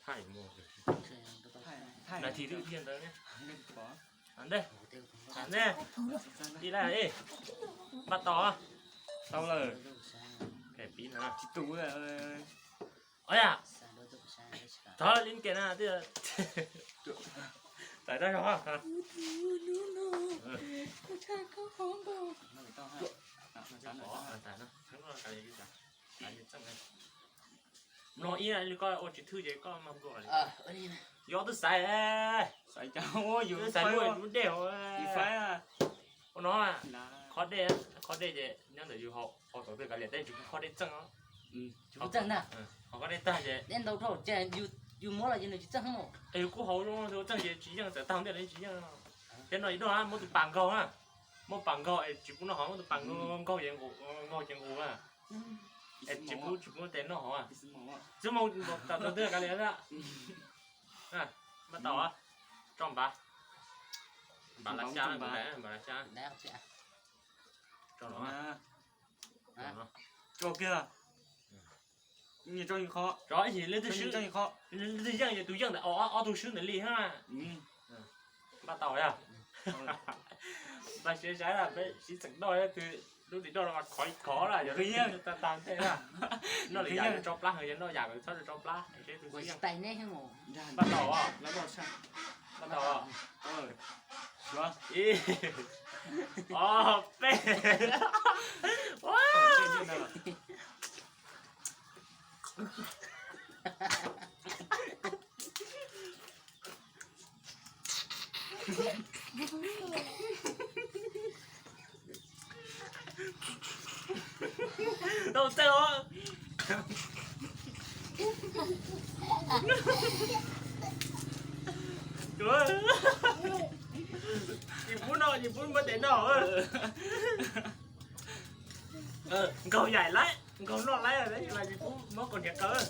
Thaij mus. Nas this twb dhia ntawd ne. Ntej, ntej, ib laj, npaj tau, tau lawm. Pib na. Os yam, thov li ke na, txais tau zog. Mloog ib li koj ua tsis thwj ces koj mag npua li. Yog twb xaiv, xaiv lub dej hauv. Ua no, qhov dej, qhov dej ces nyob ntawm yus hauv, hauv tod twg kav liam tej tsis pub qhov dej txeej os. Tsis pub txeej na. Qhov dej tag ces dej ntau dhau ces yus muab los ces nws tsis txeej. Yus kuj hauv txeej ces tsis yeej, txawm tag ntiaj tawm tsis yeej. Thiab no ib no muab tus pas nkaug na, muab pas nkaug es tsis pub noj hauv, muab tus pas nkaug, nkaug ces nqus, nkaug ces nqus na. Es tsis pub, tsis pub tes noj hauv. Xib Moos, tam tod twg kav liam na. Maj tau, tso npav, npav lav xya, npav lav xya. Tso no, tso kiag. Tso ib yim, leej twg swb, leej twg yeej ces tus yeej ntawd, ob tug swb ntawd li na. Npaj tau yog. Npaj siab saib na, peb sib txeem noj, twg lub tim noj no mas khov khov na, yog tag tag ntej na. Noj lwm yam tso plab, yog noj yam txhob tso plab, seb tus swb yeej. Npaj tau, npaj tau. Ib, ob, peb. Tau txawj os. Tsis pub noj, tsis pub muab tes noj. Nkaug yaim lawm, nkaug noj lawm, tsis pub muab kaus hniav qaws.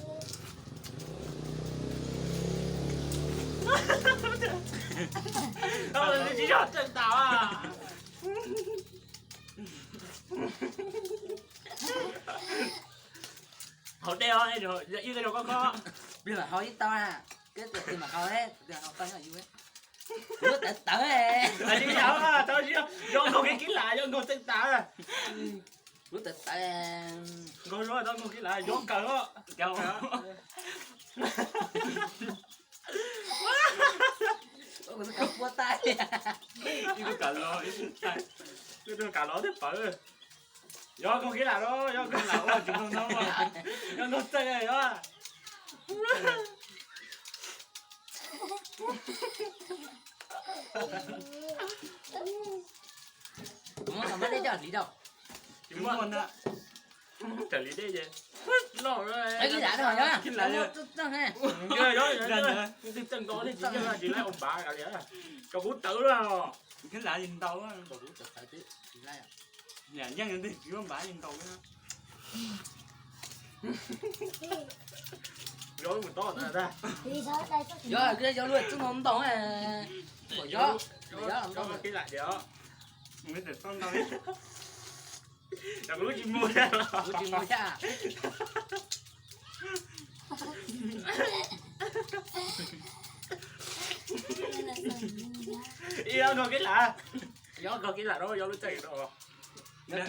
Tsis yog tseej tas. Haus dej os, ib tug zaum koj kho. Pliag mam haus ib tau na. Koj tus twg mam haus, tus twg haus tau nyob yus. Kuv tawv tawv. Tsis yog, tsis yog, yog nkaug kev kib lam, yog nkaug tseej tas. Kuv tawv tawv. Nkaug zoo tau nkaug kib lam, yog kaws os. Kuv twb kaws pua tas. Ib tug kaws los, ib tug kaws los twb pawv. Yog nkaug kib lam los, yog nkaug lam, yog nkaug tseej yog. Kuv muab tau mab dej coj hliv rau. Kuv muab ntag. Raws li dej ces loj, kib lam rau yog, kib lam, tseej ne. Tseej nkaus tsis yeej, tsis laib ua npav li. Cov kuv tawv lawm. Kib lam yeej ntau, cov kuv tawv tawv twb tsis laib. Yeej tsis ua npav yeej ntau. Yog, yog luag txeej ntau ntau. Yog, yog ntau. Kib lam diam. Kuv lub tsis mus, kuv tsis mus thiab. Ib ob nkaug kib lam, ib ob nkaug kib lam rau yog lub tseem rau. Yeej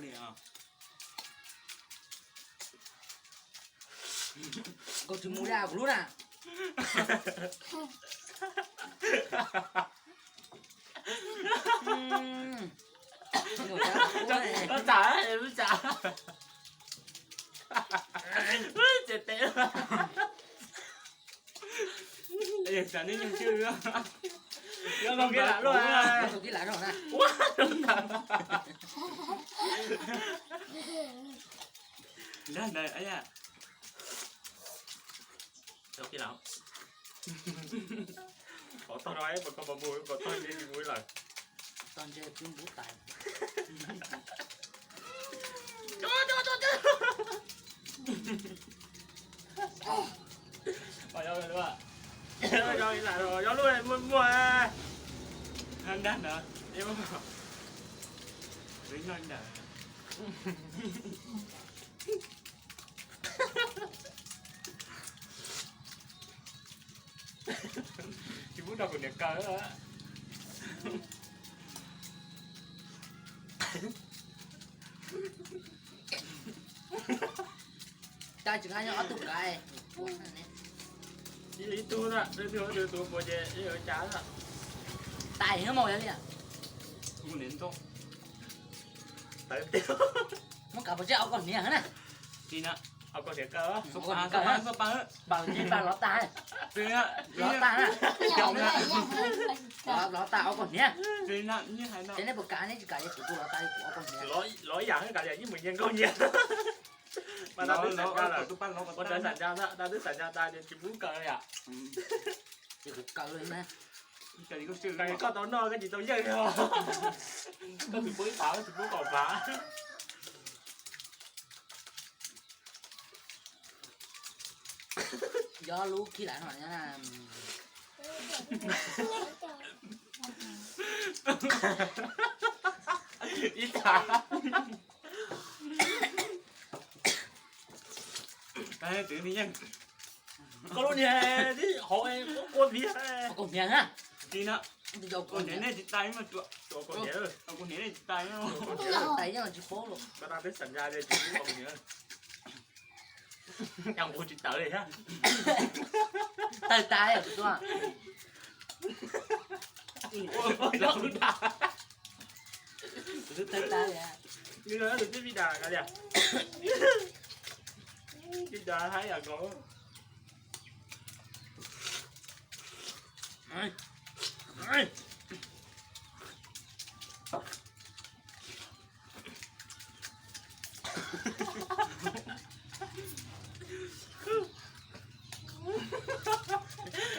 li os. Koj tsis mus li kuv lub na. Txam, txam. Ces tes Yog nkaug kib lam luaj. Nkaug kib lam rau na. Nkaug kib lam. Pov tog no, pov tog, pov mus, pov tog ntshe tsis mus lawm. Tog ntshe twb npub tais. Cov, cov, cov, cov. Yog lub muag muag ntag ntawd. Noj ntawd. Tsis pub rau kuv niam kaw. Cas tsis nqa ob tug kav. Ib tug na, ib tug tus puas ces ib cas na. Tais no mas yog li. Muab kav pov tseg, au koj hniav na. Au koj hniav kaw, npaum li pab lov tag, lov tag na. Lov tag au koj hniav. Ces nej puas kav, nej tsis kav ces kuv kuj lov tag li kuv au koj hniav. Lov ib yam kav liam ib mus nyias nkauj nyias. Mas tag twb xam ncas lawm, tag twb xam ncas tas ces tsis pub kaw li. Ces kuv kaw li na. Koj tau noj koj tsis tau yeej os. Koj tsis pub ib phav, koj tsis pub kaum phav. Yog lub khib lav no. Ib thav. Koj lub niag tib hauv ua viv. Koj niag na. Koj niag nej tsis tais mas, koj niag nej tsis tais. Tais yeej tsis paub los. Koj tsis xam ncas li, tsis pub koj niag. Cas kuv tsis tawv li thiab. Tawg tas kuv tua. Kuv twb tawg tas li. Tus twb vij das kav liam. Vij das hais yam nkaus.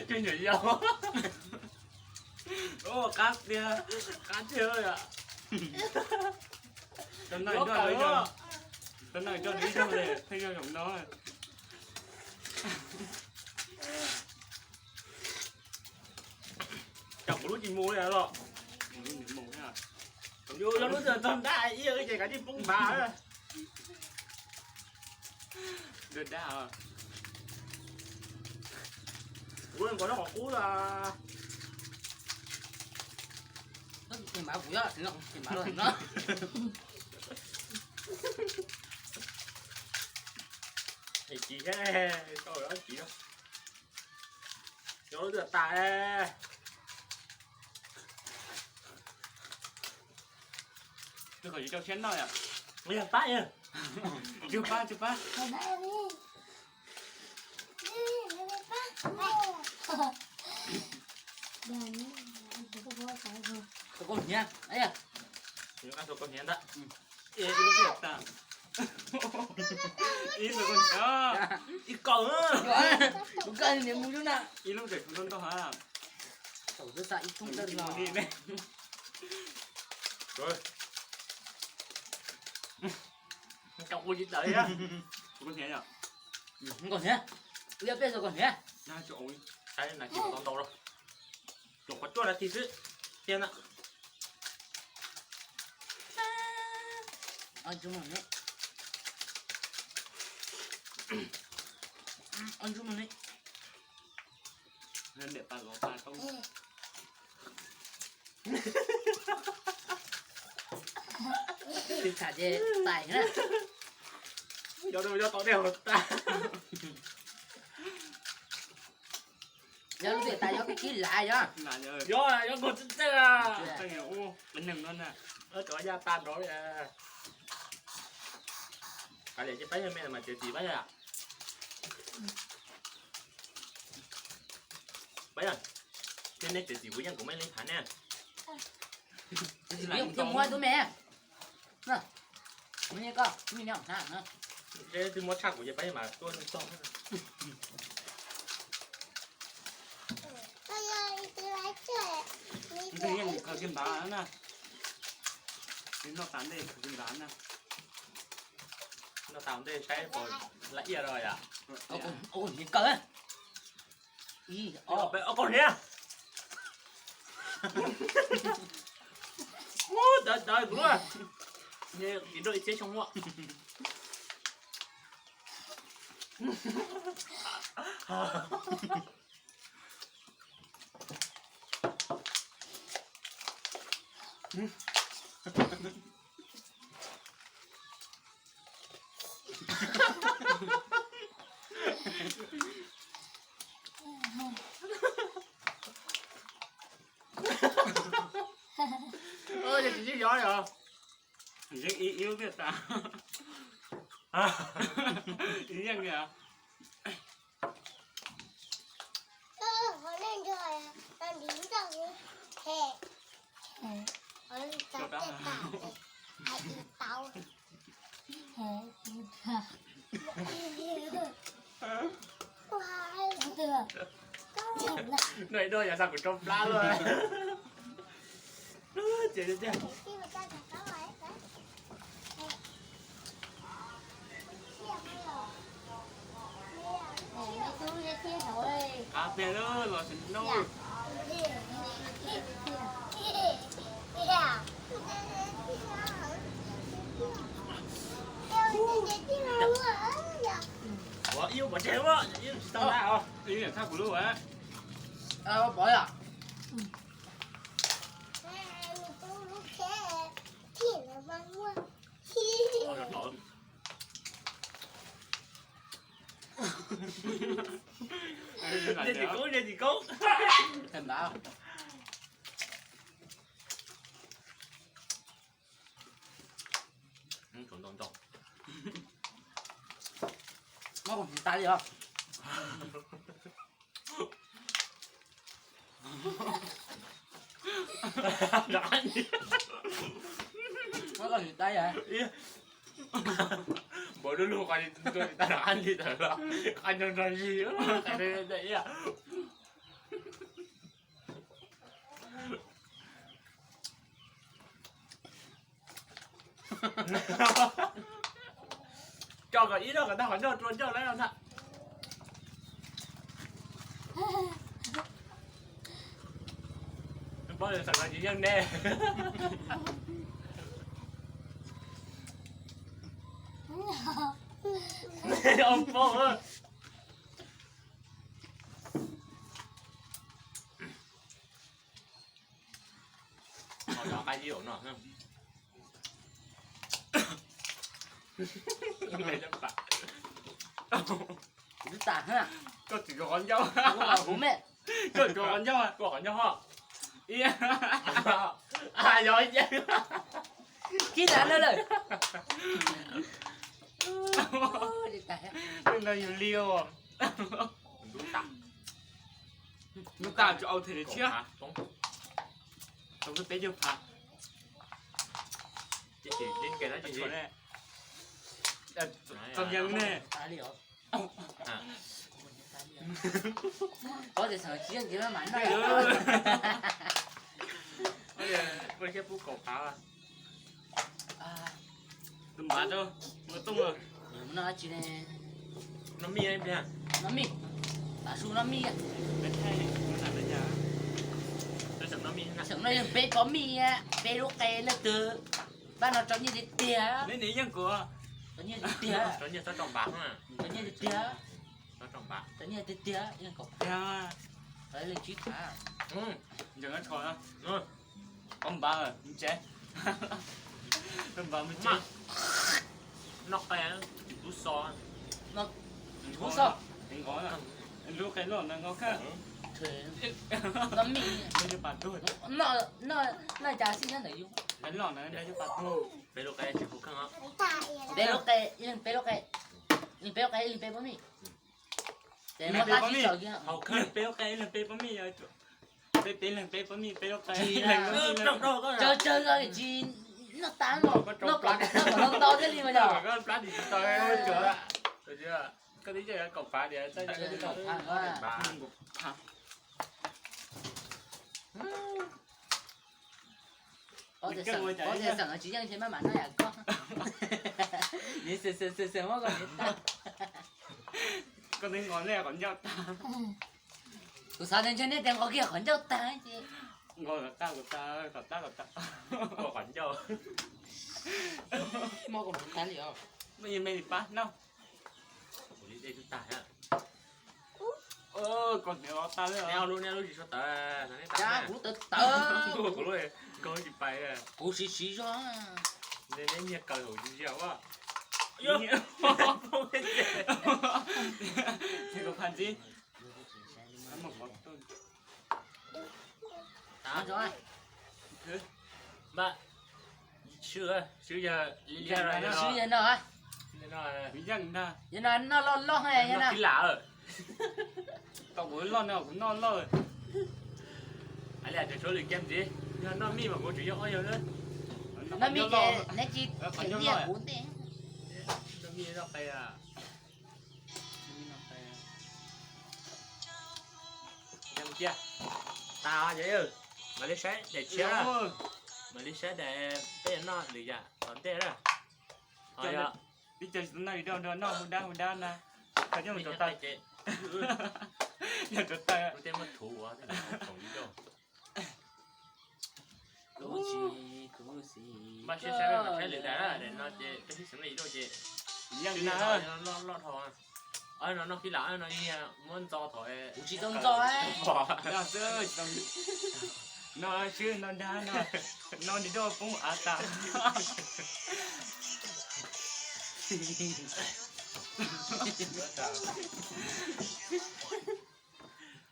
Cov nyuam yaus. Qab tiag, qab tiag. Tau noj ib zaug, tau noj ib zaug li, tej zaug zaum no. Cas kuv lub tsis mus li los? Yus yog lub twg tog ntaj ib ces kav tsij poob npav. Dab, kuv nkaus noj qhov qub los. Npav kuv, npav los no. Ces tsis, tsis, yog lub twg tas. Twb kom tsis tau siab noj yom. Yog pab, tsis pab, tsis pab. Koj hniav, ib lub, ib lub, ib kaum, kuv koj niam mus lub na. Ib lub tseem tsis tau ntau ha. Thaum twb xa ib thoob dawb los. Koj kuv tsis tawv thiab. Koj hniav yom. Koj hniav, ib peb xav koj hniav. Saib nas this tau ntau los. Nyuam qhuav cuaj nas this xwb. Tiag na. Twb tham ces tais na. Yog rau yog tau dej hauv tas. Yog lub tias tas yog kib lav yog. Yog, yog nkaus txij txej a. Qev neeg no na. Cov yaj tas nrov li. Kav liam ces pab yog me mas txiav txim pab yog. Pab yog, thiab neb txiav txim kuv yeej kuv mej leej thav ne. Thiaj muab tub me. Twb muab tshaj kuv ces pab yog mas tuaj tog. Ntawd yeej khaws kiag npav na. Noj tas ntej khaws kiag npav na. Noj tas ntej saib puas la iaj rau yom. Ua kuv hniav kawg. Ib, ob, peb, ob, kaum niam. Ub, dawv dawv kuv luaj. Nws ris nrau ib txhiab xyoo luaj. Ua cas tsis yeej yov yom? Yeej ib ib lub tiaj tas. Yeej li. Noj ib duab yog xa kuv rau plab luaj. Ces tiag. Qab tiag los sis no. Ua ib pov tseg ua ib tsis tau na os. Ib yam txhaj kuv lub a. Pov yom. Ntses tsis koob, ntses tsis koob. Muab kuv tsis tas li os. Muab koj tsis tas li. Npaum lub lug qhov tsis tas rov qab li ntawd los qhov nrog nrog zis. Coj kom ib rab kom tag qhov ncauj rua ncauj lawm na. Paub xeem no tsis yeej nej. Ua paub. Ho rov qab ib zaug no. Kuv twb tas na. Koj tsis rau qhov ncauj. Kuv me. Koj rau qhov ncauj, koj qhov ncauj ho. Ib, yog ib, kib tas no lawm. Li tas. Li no yus li os. Ntub tas. Ntub tas tsis au them li thiab. Tau peb caug phav. Txom nyem ne. Pov tias xeem tsis yeej ces maj mam noj. Ua siab pub kaum phav. Tus npav rau, ua tooj. Noj dab tsi ne? Noj mij, noj mij. Tav su noj mij. Xeem no yeej peb pov mij, peb lub qe leej twg. Pab no tso nyiaj tiag tiag. Neb nim yeej kuv. Tso nyiaj tiag tiag. Tso nyiaj txhob rau npav. Tso nyiaj tiag tiag. Tso nyiaj tiag tiag, yeej kaum tiag. Leej tsib phav. Ntseeg tsho. Pov npav mus tsev. Pov npav mus tsev. Noj qe tsis pub so. Tsis pub so. Lub qe loj ntawd nkaus kawg. Noj mij. Noj cas xij nyob ntawm yus. Qe loj ntawd nrog yus pas tuag. Peb lub qe tsis pub kheej os. Peb lub qe, ib leeg peb lub qe. Ib leeg peb lub qe, ib leeg peb pov mij. Peb lub qe, ib leeg peb pov mij. Peb, peb leeg peb pov mij, peb lub qe. Tsawg tsawg tsis noj tas, noj kom ntau thiaj li mas yog. Koj tib co kaum phav tias. Pov tias xeem no tsis yeej ces maj mam noj yam koj. Nws xeem xeem xeem xeem muab koj niam tag. Koj twb nqos nej kom ncauj tag. Kuv xav tias ntshe nej tias nqos kiag qhov ncauj tag ces. Nqos qhov ncauj. Muab kuv hnav tag li os. Muaj me li pab no. Kuv li dej twb tag. Koj tias los tag li. Neb ob lub, neb lub tsis tshua tawv, neb tag. Kuv lub tawv tawv. Kuv lub nkaug tsis pais. Kuv siv siv zog. Neb nyiag kaw hauv ntsia ua. Kuv pha ntxi. Swb, swb yog li, swb yog no. Yog no noj loj loj, yog no ib lam. Tau kuv loj no kuv noj loj. Hais li tsuas lwm kiag ntxiv, yog noj mij mas kuv tsuas yog ob yawg na. Noj mij ces neb tsis qhia kuv ntej. Noj mij loj qe. Cia, tas os, mam li saib daim tshiab, mam li saib daim peb yuav noj lwm yam tom ntej na. Ib co tsis tau noj li doj noj hu dab hu dab na. Yog rau taw, yog rau taw. Kuv tej muab thuv ua, kuv tsis, kuv xis. Npaj siab saib, saib lwm daim na, daim no ces peb sib xeem ib zaug ces. Yog no loj dhau. Ob no noj fij lam, ob no muab ntxo thaum kuv tsis tau ntxo. No xwb, no dab no, no li doj poob av tas.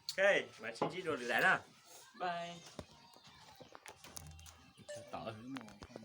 Ok, mam sib ntsib dua lwm daim na. Bye. Tom mus.